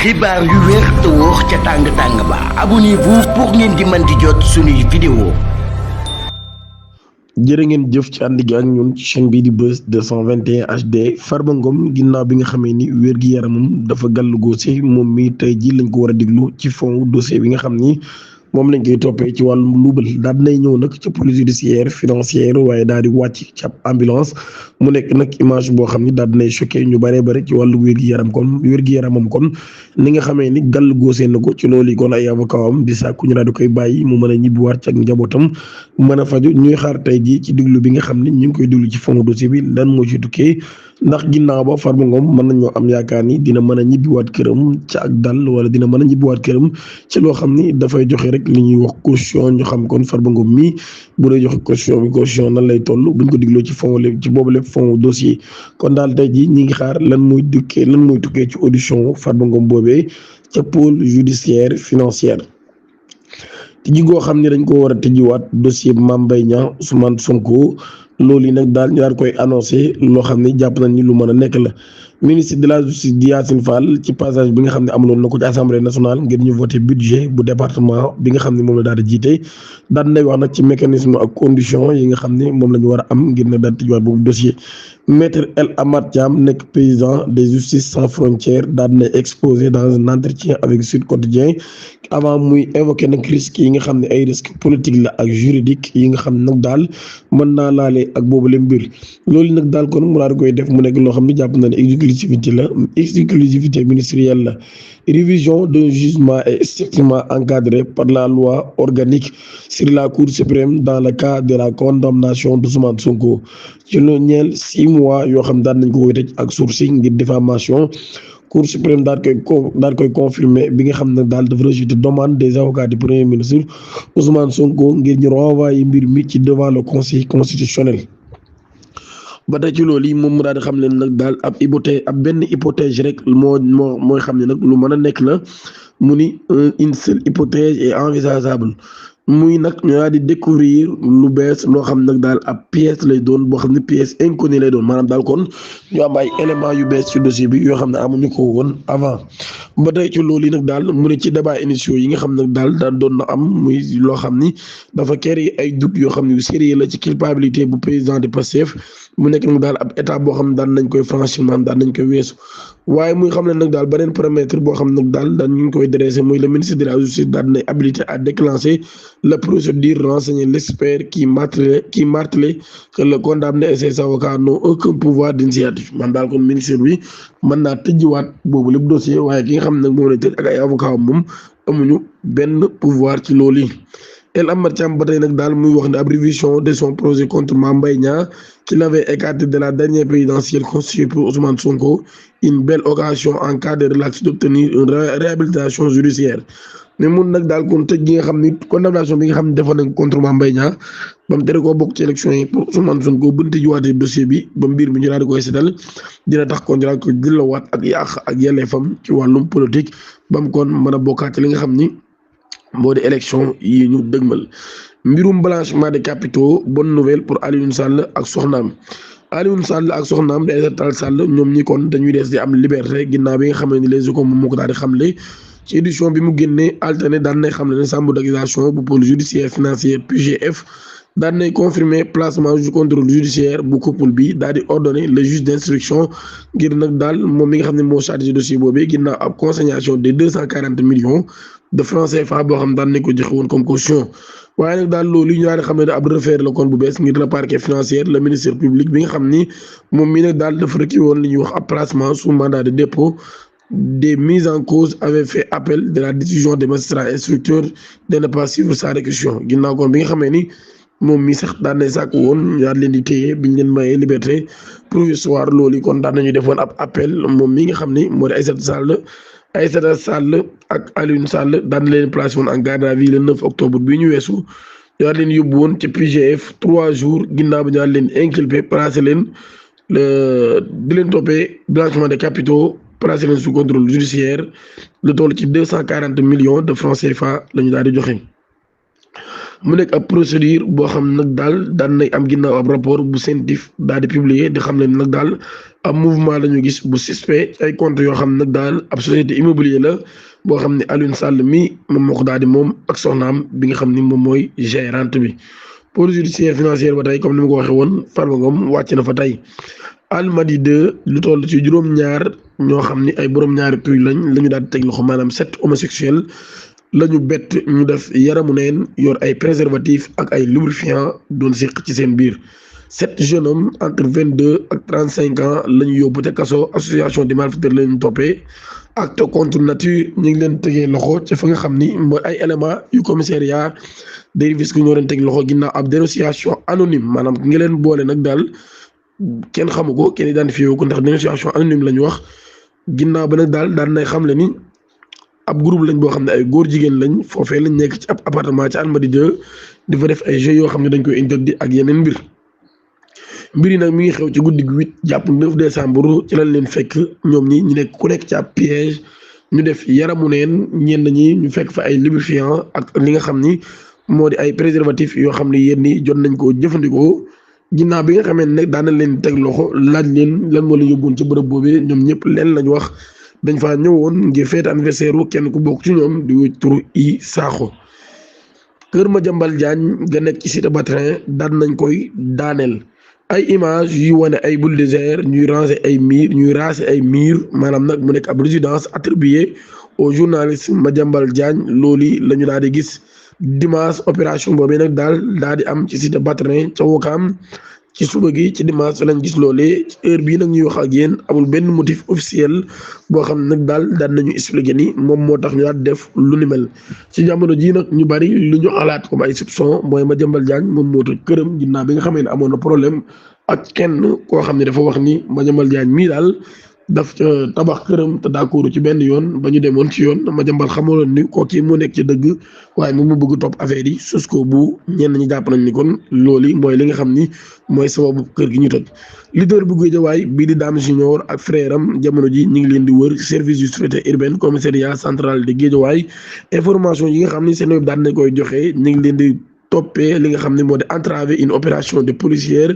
xibaar yu wér te wóor ca tàng-tàng ba abonnez-vous pour ngeen di mën di jot suñuy vidéo. jërë ngeen jëf ci ànd gi ak ñun ci chaîne bii di Buzz 221 HD. Farba Ngom ginnaaw bi nga xamee ni wér-gi-yaramam dafa gàllu góose moom mi tey ji lañ ko war a déglu ci fond dossier bi nga xam ni moom lañ koy toppee ci wàllum luubal. daal dinay ñëw nag ci police judiciaire financière waaye daal di wàcc ci ab ambulance mu nekk nag image boo xam ni daal dinay choqué ñu bëree bëri ci wàllu wér-gi-yaramam kon ni nga xamee ni gàll góosee na ko ci loolu yi kon ay avocat am di sàkku ñu daal di koy bàyyi mu mën a ñibbiwaat ci ak njabootam mën a faju. ñuy xaar tey ji ci déglu bi nga xam ni ñu ngi koy déglu ci fond dossier bi lan moo ci tukkee ndax ginnaaw ba Farba Ngom mën nañoo am yaakaar ni dina mën a ñibbiwaat këram ci ak dal wala dina mën a ñibbiwaat këram ci loo xam ni dafay joxe rek li ñuy wax caution. ñu xam kon Farba Ngom mi bu dee joxe caution nan lay toll buñ ko digloo ci fond ci boobu lépp fond dossier. kon daal tey jii ñi ngi xaar lan mooy tukkee ci audition Farba Ngom boobee ca pôle judiciaire financière. tijji goo xam ne dañ ko war a tijjiwaat dossier Mame Mbaye Niang Ousmane Sonko loolu yi nag daal ñu daal koy annoncé loo xam ne jàpp nañ ni lu mën a nekk la. ministre de la justice di Yacine Fall ci passage bi nga xam ne amaloon na ko ci assemblée nationale ngir ñu voté budget bu département bi nga xam ne moom la daal di jiite daan nay wax nag ci mécanisme ak condition yi nga xam ne moom la ñu war a am ngir nag daal di tijjiwaat boobu dossier. Maître El Amath Thiam nekk président des justice sans frontières daan nay exposé dans un entretien avec Sud Quotidien avant muy évoqué nag risques yi nga xam ne ay risques politiques la ak juridique yi nga xam ne nag daal mën naa laale ak boobu leen mbir loolu nag daal kon mu daal koy def mu nekk loo xam ne jàpp na ne exclusivité ministérielle la. Révision d'un jugement est strictement encadrée par la loi organique sur la Cour suprême dans le cas de la condamnation d'Ousmane Sonko ci lu ñeel 6 mois yoo xam daan nañ ko koy tëj ak sursis ngir diffamation. Cour suprême daal koy confirmer bi nga xam ne daal dafa rejeter demande des avocats du premier ministre Ousmane Sonko ngir ñu renvoyer mbir mi ci devant le conseil constitutionnel. ba tey ci loolu yi moom mu daal di xam ne nag daal ab benn hypothèse rek mooy xam ne nag lu mën a nekk la mu ni une seule hypothèse est envisageable muy nag ñu daal di découvrir lu bees loo xam nag daal ab pièce lay doon boo xam ne pièce inconnue lay doon maanaam daal kon ñu am ay éléments yu bees ci dossier bi yoo xam ne amuñu ko woon avant. ba tey ci loolu yi nag daal mu ne ci débat initiaux yi nga xam nag daal doon na am muy loo xam ni dafa créer ay doute yoo xam ne yu sérieux la ci culpabilité bu président de Pastef mu nekk nag daal ab étape boo xam ne daan nañ koy franchir maanaam daan nañ koy weesu. waaye muy xam ne nag daal beneen paramètre boo xam ne nag daal daan ñu koy dressé muy le ministre de la justice daal nay habilité à déclencher la procédure renseigner l'expert qui martelait que le condamné et ses avocats n'ont aucun pouvoir d'initiative man daal kon ministre bi mën naa tëjjiwaat boobu lépp dossier waaye ki nga xam ne nag moom la tëj ak ay avocats moom amuñu benn pouvoir ci loolu yi. El Amath Thiam ba tey nag daal muy wax ne ab révision de son projet contre Mame Mbaye Niang qu'il avait écarté de la dernière présidentielle constituée pour Ousmane Sonko une belle occasion en cas de relax d'obtenir une réhabilitation judiciaire. mais mun nag daal kon tëj gi nga xam ni condamnation bi nga xam ne defoon nañ contre Mame Mbaye Niang ba mu tere koo bokk ci élection yi pour Ousmane Sonko bu ñu tëjwaatee dossier bi ba mbir mi ñu daal di koy seetal dina tax kon ñu daal ko jëlawaat ak yàq ak yelleefam ci wàllum politique ba mu kon mën a bokkaat li nga xam ni moo di élection yi ñu dëgmal. mbirum blanchiment de capitaux bonne nouvelle pour Alioune Sall ak soxnaam di Aïssata Tall Sall ñoom ñi kon dañuy des di am liberté ginnaaw bi nga xam ne Les Échos moom moo ko daal di xamle ci édition bi mu génnee alterné daan nay xam ne chambre d'accusation bu pôle judiciaire financier PGF daan nay confirmer placement du contrôle judiciaire bu couple bi daal di ordonné le juge d'instruction ngir nag daal moom mi nga xam ne moo chargé dossier boobu ginnaaw ab consignation de 240 millions de francs CFA boo xam daan nañ ko joxe woon comme caution. waaye nag daal loolu ñu daal di xam ne ab refaire la kon bu bees ngir le parquet financier le ministère public bi nga xam ni moom mii nag daal dafa rëkki woon li ñuy wax ab placement sous mandat de dépôt des mises en cause avait fait appel de la décision des magistrats instructeurs de ne pas suivre sa réquisition ginnaaw kon bi nga xamee ni moom mii sax daan nañ sàkk woon ñu leen di téye biñ leen mayee liberté provisoire loolu yi kon daan nañu defoon ab appel moom mii nga xam ni moo di Aïssata Sall ak Alioune Sall daan leen placé woon en garde à vue le 9 octobre bii ñu weesu ñu leen yóbbu woon ci PGF 3 jours ginnaaw bi ñu leen inculpé placé leen di leen toppee blanchiment de capitaux placé leen sous contrôle judiciaire lu toll ci 240 millions de francs CFA la ñu daal di joxe. mu nekk ab procédure boo xam nag daal daan nay am ginnaaw ab rapport bu CENTIF daal di publier di xam ne nag daal ab mouvement la ñu gis bu suspect ay comptes yoo xam nag daal ab société immobilier la boo xam ne Alioune Sall mi moom moo ko daal di moom ak soxnaam bi nga xam ni moom mooy gérante bi. pôle judiciaire financière ba tey comme ni ma ko waxee woon Farba Ngom wàcc na fa tey. Almadies 2 lu toll ci juróom-ñaar ñoo xam ni ay borom ñaari tuy lañ la ñu daal di teg loxo maanaam 7 homosexuels la ñu bett ñu def yaramu neen yor ay préservatifs ak ay lubrifiants doon séq ci seen biir 7 jeunes hommes entre 22 ak 35 ans la ñu yóbbu te kaso association des malfaiteurs la ñu toppee acte contre nature ñu ngi leen tegee loxo ci fa nga xam ni mooy ay éléments yu commissariat des Rufisques ñoo leen teg loxo ginnaaw ab dénonciation anonyme maanaam ki nga leen boole nag daal. kenn xamu ko kenn identifié wu ko ndax dénonciation anonyme la ñu wax ginnaaw ba nag daal daan nay xam le ni ab groupe lañ boo xam ne ay góor jigéen lañ foofee lañ nekk ci ab appartement ci Almadies 2 di fa def ay jeux yoo xam ne dañ koy interdit ak yeneen mbir yi nag mi ngi xew ci guddi gi 8 jàpp 9 décembre ci lañ leen fekk ñoom ñi ñu nekk ku nekk ci ab piège ñu def yaramu neen ñenn ñi ñu fekk fa ay lubrifiant ak li nga xam ni moo di ay préservatifs yoo xam ne yéen ñi jot nañ koo jëfandikoo. ginnaaw bi nga xamee ne nag daan nañ leen teg loxo laaj leen lan moo la yóbbuwoon ci bërëb boobee ñoom ñëpp leen lañ wax dañ faa ñëwoon ngir fête anniversaire wu kenn ku bokk ci ñoom di wuy turu i Sakho. Kër Madiambal Diagne nga nekk ci cité Batrin daan nañ koy daaneel ay image yu wane ay bulldozer ñuy raser ay mur maanaam nag mu nekk ab résidence attribuée au journaliste Madiambal Diagne loolu la ñu daal di gis. dimanche opération boobu nag daal di am ci cité Batrin ca Wakaam ci suba gi ci dimanche lañ gis loolee heure bii nag ñuy wax ak yéen amul benn motif officiel boo xam ne nag daal daan nañu expliquer ni moom moo tax ñu daal def lu ni mel ci jamono jii nag ñu bari lu ñu xalaat comme ay soupçon mooy Madiambal Diagne moom moo tëj këram ginnaaw bi nga xamee ne amoon na problème ak kenn koo xam ne dafa wax ni Madiambal Diagne mii daal daf tabax këram te d'accord ci benn yoon ba ñu demoon ci yoon Madiambal xamaloon ni kooki moo nekk ci dëgg waaye moom mu bëgg topp affaire yi sus ko bu ñenn ñi jàpp nañ ni kon loolu mooy li nga xam ni mooy sababu kër gi ñu toj. leader bu Guédiawaye bii di Dame Junior ak frère am jamono ji ñu ngi leen di wër service de sûreté urbaine commissariat central de Guédiawaye information yi nga xam ni seen web daan nañ koy joxe ñu ngi leen di toppee li nga xam ne moo di entraver une opération de policière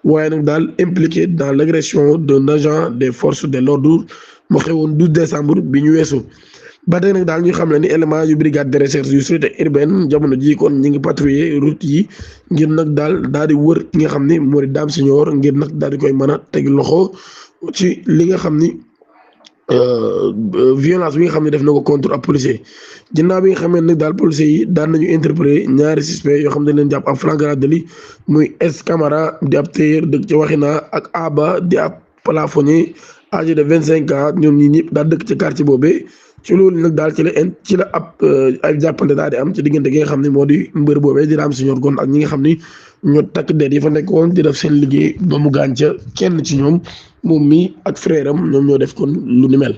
waaye nag daal impliqué dans l'agression d'un agent des forces de l'ordre mu xewoon 12 décembre bi ñu weesu. ba tey nag daal ñu xam ne ni élément yu brigade de recherche yu sûreté urbaine jamono ji kon ñu ngi patrouiller route yi ngir nag daal di wër ki nga xam ni moo di Dame Junior ngir nag daal di koy mën a teg loxo ci li nga xam ni violence bi nga xam ne def na ko contre ab policier. ginnaaw bi nga xam ne nag daal policiers yi daan nañu interpellé ñaari suspect yoo xam ne dañ leen jàpp en flagrant délit muy S Camara di ab téyeer dëkk ci Waxina ak Aba di ab plafonnier âgé de 25 ans ñoom ñi ñëpp daal dëkk ci quartier boobee. ci loolu nag daal ci la ab ay jàppante daal di am ci diggante gi nga xam ne moo di mbër boobee di Dame Junior kon ak ñi nga xam ni ñoo takk der yi fa nekkoon di def seen liggéey ba mu gaañ ca kenn ci ñoom moom mi ak frère am ñoom ñoo def kon lu ni mel.